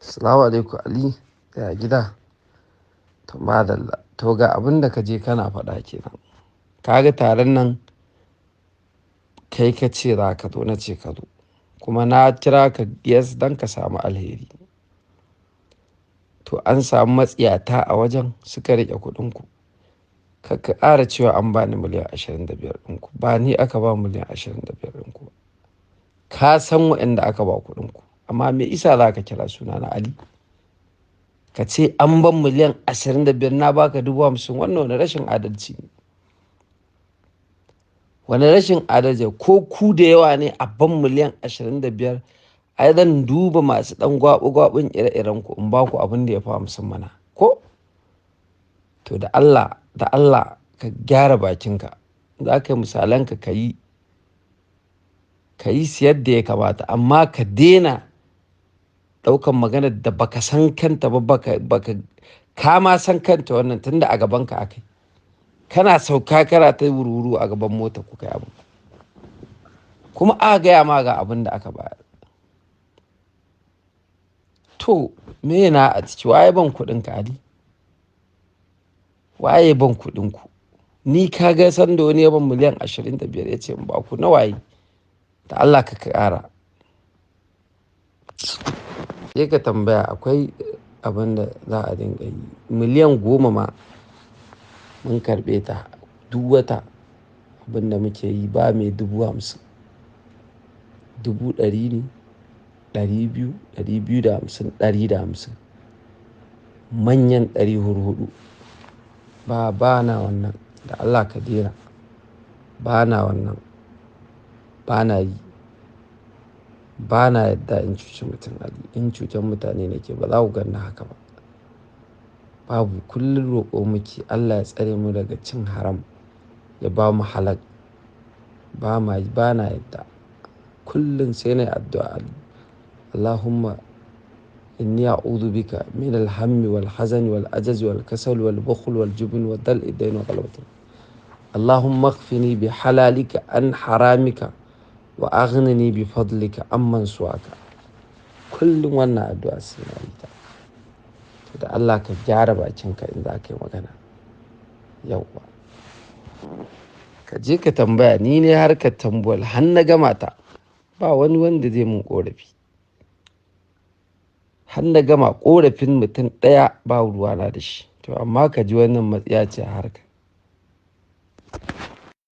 Assalamu alaikum Ali, ya gida? To madalla, to ga abin da ka je kana faɗa kenan. Ka ga taron nan kai ka ce za ka zo, na ce ka zo. Kuma na kira ka yes don ka samu alheri. To an samu matsiyata a wajen suka riƙe kuɗinku. Ka ƙara cewa an bani miliyan 25 ɗinku. Ba ni aka ba miliyan 25 ɗinku ba. Ka san waɗanda aka ba kuɗinku. Amma me isa za ka kira sunana Ali? Ka ce an ban miliyan 25 na baka 50,000, wannan wani rashin adalci ne. Wani rashin adalci, ko ku da yawa ne a ban miliyan 25, ai zan duba masu ɗan gwaɓi-gwaɓin ire-iren ku in ba ku abin da ya fi 50 mana. Ko? To da Allah, da Allah ka gyara bakinka. Za ka yi misalanka ka yi, ka yi su yadda ya kamata, amma ka daina ɗaukan maganar da baka san kanta ba, baka ka ma san kanta wannan tunda a gabanka aka yi. Kana sauka kana ta wuru-wuru a gaban mota kuka yi abu. Kuma aka gaya ma ga abin da aka bayar. To me na a ciki? Waye ban kuɗinka Ali? Waye ban kuɗinku? Ni ka ga sanda wani ya ban miliyan 25 ya ce in ba ku, na waye? Da Allah ka ƙara. Sai ka tambaya, akwai abin da za a dinga yi. Miliyan 10 ma mun karɓe ta duk wata. Abin da muke yi ba mai 50,000. 100,000 ne, 200, 250, 150. Manyan ɗari hurhuɗu. Ba, ba na wannan. Da Allah ka daina. Ba na wannan. Ba na yi. Ba na yadda in cuci mutum Ali. In cutar mutane nake ba za ku ganni haka ba. Babu, kullum roƙo muke Allah ya tsare mu daga cin haram, ya ba mu halal. Ba ma yi, ba na yadda. Kullum sai na yi addu'a Ali. Allahumma inni a'udhu bika min al-hammi wal hazani wal ajazi wal kasal wal bukhl wal jubn wa dal'i dayn wa ghalabati. Allahumma aghfini bi halalika an haramika wa aghnini bi fadlika amman suwaka. Kullum wannan addu'a sai na yi ta. To da Allah ka gyara bakinka in za ka yi magana. Yauwa. Ka je ka tambaya, ni ne harkar Tambuwal har na gama ta. Ba wani wanda zai mun ƙorafi. Har na gama ƙorafin mutum ɗaya ba ruwana da shi. To amma ka ji wannan matsiya ce a harka.